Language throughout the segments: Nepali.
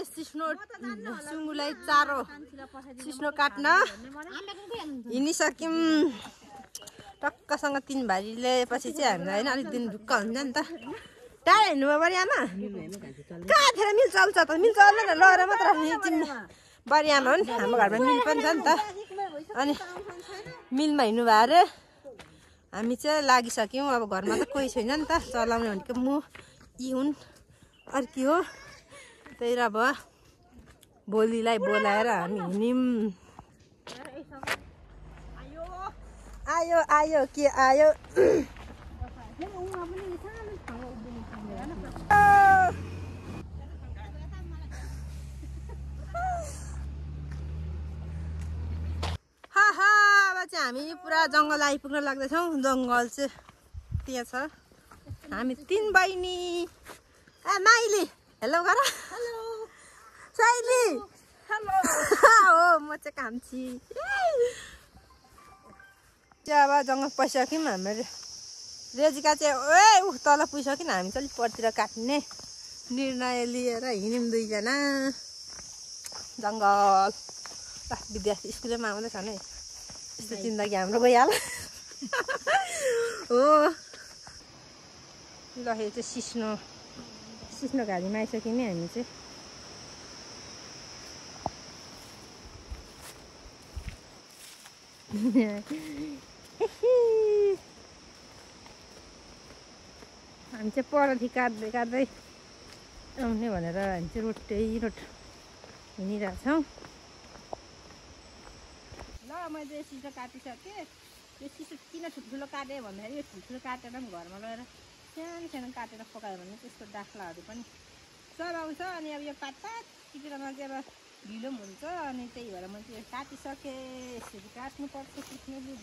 सिस्नो सुँगुलाई चारो सिस्नो काट्न हिँडिसक्यौँ टक्कसँग 3 भारी ल्याएपछि चाहिँ हामीलाई होइन अलिक दिन ढुक्क हुन्छ नि त टाढा हिँड्नुभयो बरियामा कहाँतिर मिल चल्छ त मिल चल्दैन लहर मात्र बरियामा हो नि हाम्रो घरमा मिल पनि छ नि त अनि मिलमा हिँड्नु भयो अरे हामी चाहिँ लागिसक्यौँ अब घरमा त कोही छैन नि त चलाउने भनेको म यी हुन् अर्की हो त्यही र अब भोलिलाई बोलाएर हामी हिँड्यौँ आयो आयो के आयो अब चाहिँ हामी पुरा जङ्गल आइपुग्न लाग्दैछौँ जङ्गल चाहिँ त्यहाँ छ हामी 3 बहिनी माइली हेलो गर हेलो साइली हेलो हो म चाहिँ कान्छी चाहिँ अब जङ्गल पसिसक्यौँ हाम्रो रेजिका चाहिँ ऊ तल पुगिसक्यौँ हामी चाहिँ अलिक परतिर काट्ने निर्णय लिएर हिँड्यौँ 2 जना जङ्गल विद्यार्थी स्कुलमा आउँदैछ नि यस्तो जिन्दगी हाम्रो गइहाल्यो हो ल यो चाहिँ सिस्नो घारीमा आइसक्यौँ नि हामी चाहिँ हामी चाहिँ परदेखि काट्दै काट्दै आउने भनेर हामी चाहिँ रोड हिँडिरहेछौँ ल मैले सिस्नो काटिसकेँ यो सिस्नो किन ठुल्ठुलो काटेँ भन्दाखेरि यो ठुल्ठुलो काटेर पनि घरमा लगेर सानो काटेर पकायो भने त्यसको डाक्लाहरू पनि चलाउँछ अनि अब यो पातपात टिपेरमा चाहिँ अब ढिलो पनि हुन्छ अनि त्यही भएर मैले चाहिँ काटिसकेँ यसरी काट्नुपर्छ सिस्नोले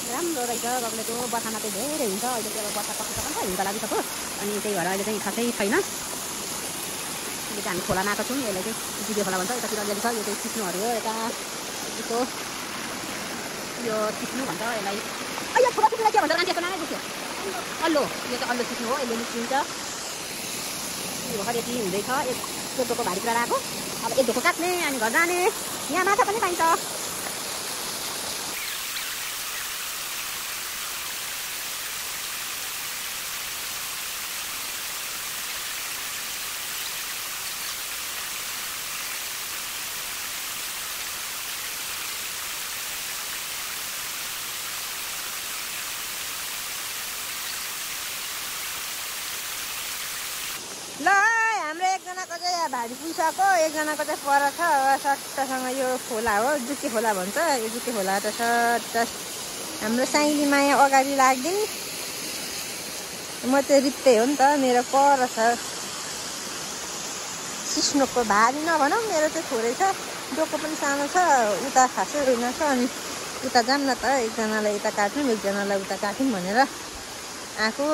राम्रो रहेछ गग्लेको बर्खामा चाहिँ धेरै हुन्छ अहिले चाहिँ अब बर्खा पक्किसक्छ हिउँद लागिसक्यो अनि त्यही भएर अहिले चाहिँ खासै छैन अहिले चाहिँ हामी खोलामा आएको छौँ यसलाई चाहिँ जिडियो खोला भन्छ यतातिर अलिअलि छ यो चाहिँ सिस्नोहरू हो यता यो सिस्नो भन्छ यसलाई यो ठुलो सिस्नोलाई के भन्छ मान्छेको नामै बुझ्यो अल्लो यो चाहिँ अल्लो सिस्नो हो यसले निस्किन्छ यो भर्खर यति हुँदैछ एक डोको भारी पुरा आएको अब एक डोको काट्ने अनि घर जाने यहाँ माछा पनि पाइन्छ ल हाम्रो एकजनाको चाहिँ भारी पुगिसक्यो एकजनाको चाहिँ पर छ सट्टसँग यो खोला हो जुके खोला भन्छ यो जुके खोला त सट्ट हाम्रो साइली माया अगाडि लाग्दिन् म चाहिँ रित्तै हो नि त मेरो पर छ सिस्नोको भारी नभनौँ मेरो चाहिँ थोरै छ डोको पनि सानो छ उता खासै होइन छ अनि उता जाऊँ न त एकजनालाई यता काट्यौँ एकजनालाई उता काट्यौँ भनेर आएको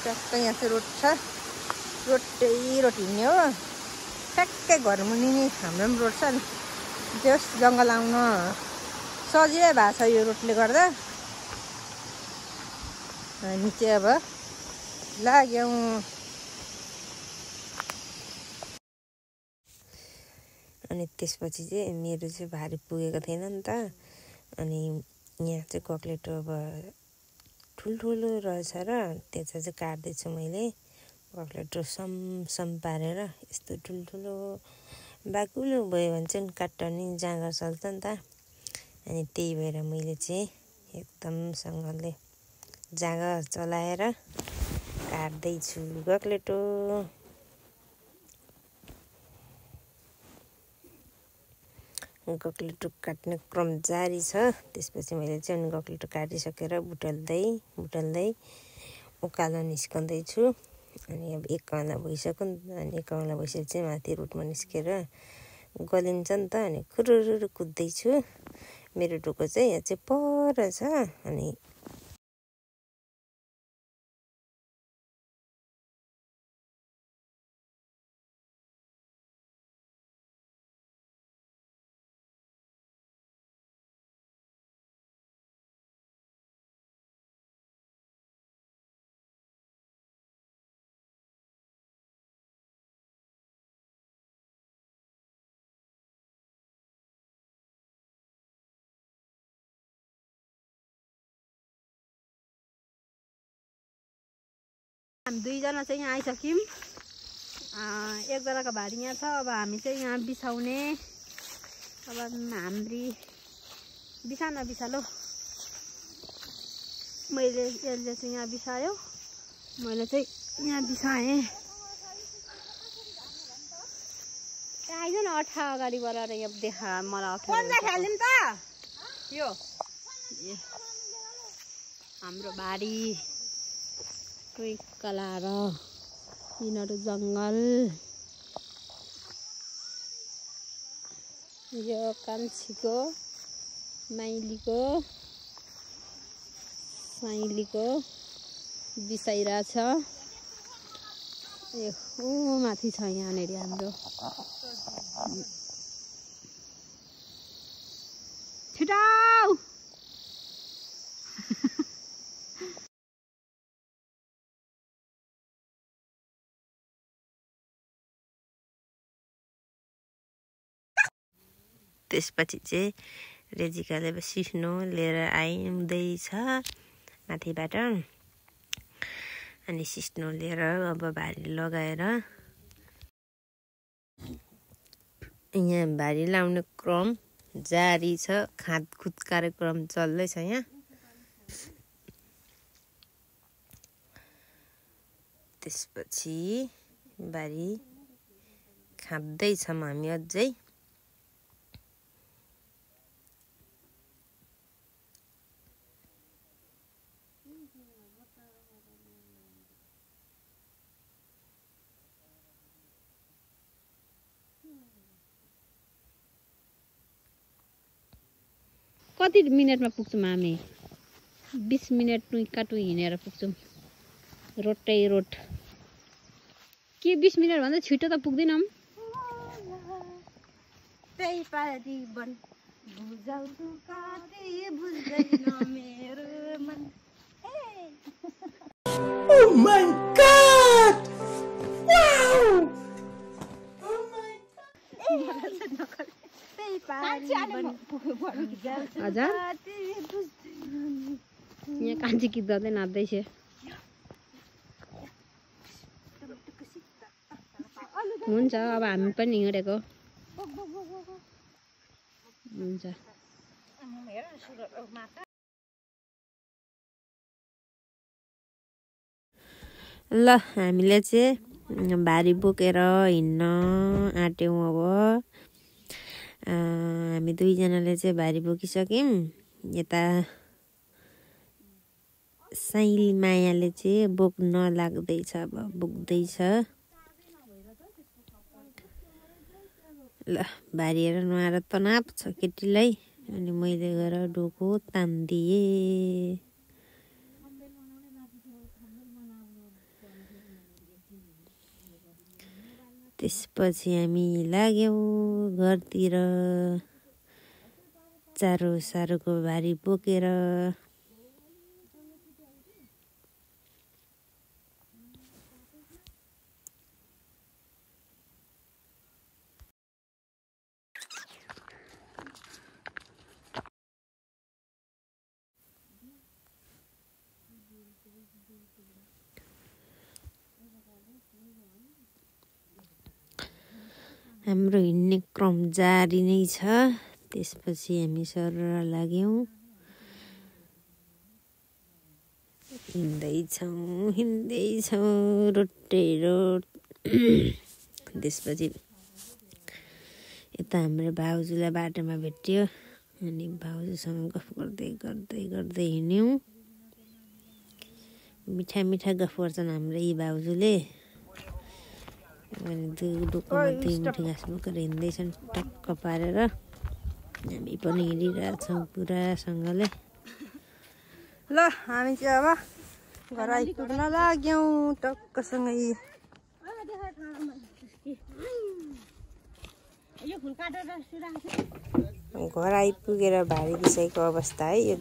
ट्याक्क यहाँ चाहिँ रोड छ रोटै रोटी हिँड्ने हो ठ्याक्कै घर मुनि नै हाम्रो पनि रोड छ नि जस जङ्गल आउन सजिलै भएको छ यो रोडले गर्दा हामी चाहिँ अब लाग्यौँ अनि त्यसपछि चाहिँ मेरो चाहिँ भारी पुगेको थिएन नि त अनि यहाँ चाहिँ कक्लेटो अब ठुल्ठुलो रहेछ र त्यसलाई चाहिँ काट्दैछु मैले कक्लेटो सम पारेर यस्तो ठुल्ठुलो बाक्लो भयो भने चाहिँ काट्ने जाँगर चल्छ नि त अनि त्यही भएर मैले चाहिँ एकदमसँगले जाँगर चलाएर काट्दैछु कक्लेटो कक्लेटो काट्ने क्रम जारी छ त्यसपछि मैले चाहिँ अनि कक्लेटो काटिसकेर बुटल्दै उकालो निस्कँदैछु अनि अब एक कौला भइसक्यो अनि एक कौला भइसकेपछि चाहिँ माथि रोडमा निस्केर गलिन्छ नि त अनि खुरुरु कुद्दैछु मेरो डोको चाहिँ यहाँ चाहिँ पर छ अनि हामी दुईजना चाहिँ यहाँ आइसक्यौँ। एकजनाको भारी यहाँ छ। अब हामी चाहिँ यहाँ बिसाउने। अब हाम्री बिसा नबिसालो। मैले यसले चाहिँ यहाँ बिसायो, मैले चाहिँ यहाँ बिसाएँ। आइज न अठा अगाडि बढाएर यहाँ देखा मलाई अप्ठ्यारो खेल्यौँ त यो हाम्रो बारी कोही कलाएर यिनीहरू जङ्गल। यो कान्छीको माइलीको साइलीको बिसाइरहेछ। ए ऊ माथि छ यहाँनिर हाम्रो। छिटाउ त्यसपछि चाहिँ रेजिकाले सिस्नो लिएर आउँदैछ माथिबाट। अनि सिस्नो लिएर अब भारी लगाएर यहाँ भारी लाउने क्रम जारी छ। खादखुद कार्यक्रम चल्दैछ यहाँ। त्यसपछि भारी खाँदैछौँ हामी अझै। कति मिनटमा पुग्छौँ हामी? 20 मिनट टुइकाटुई हिँडेर पुग्छौँ। रोटै रोट के 20 मिनट भन्दा छिटो त पुग्दैनौँ। त्यही पारी बन बुझाउ तु कति बुझ्दैन मेरो मन। Oh my god! Wow! Oh my god! यहाँ कान्छी गीत गाउँदै नाच्दैछ। हुन्छ अब हामी पनि हिँडेको हुन्छ। ल हामीले चाहिँ भारी बोकेर हिँड्न आँट्यौँ। अब हामी दुईजनाले चाहिँ भारी बोकिसक्यौँ। यता साइली मायाले चाहिँ बोक्न लाग्दैछ, अब बोक्दैछ। ल भारीहरू नुहाएर तनाव छ केटीलाई। अनि मैले गएर डोको तान्दिएँ। त्यसपछि हामी लाग्यौँ घरतिर चारो सारोको भारी बोकेर। हाम्रो हिँड्ने क्रम जारी नै छ। त्यसपछि हामी सरर लाग्यौँ। हिँड्दैछौँ रोटै रोट। त्यसपछि यता हाम्रो भाउजूलाई बाटोमा भेट्यो। अनि भाउजूसँग गफ गर्दै गर्दै गर्दै हिँड्यौँ। मिठा मिठा गफ गर्छन् हाम्रो यी भाउजूले। अनि डोकोमा 2 मुठी घाँस बोकेर हिँड्दैछन् टक्क पारेर। हामी पनि हिँडिरहेछौँ पुरासँगले। ल हामी चाहिँ अब घर आइपुग्न लाग्यौँ टक्कसँगै। घर आइपुगेर भारी बिसाइको अवस्था है यो।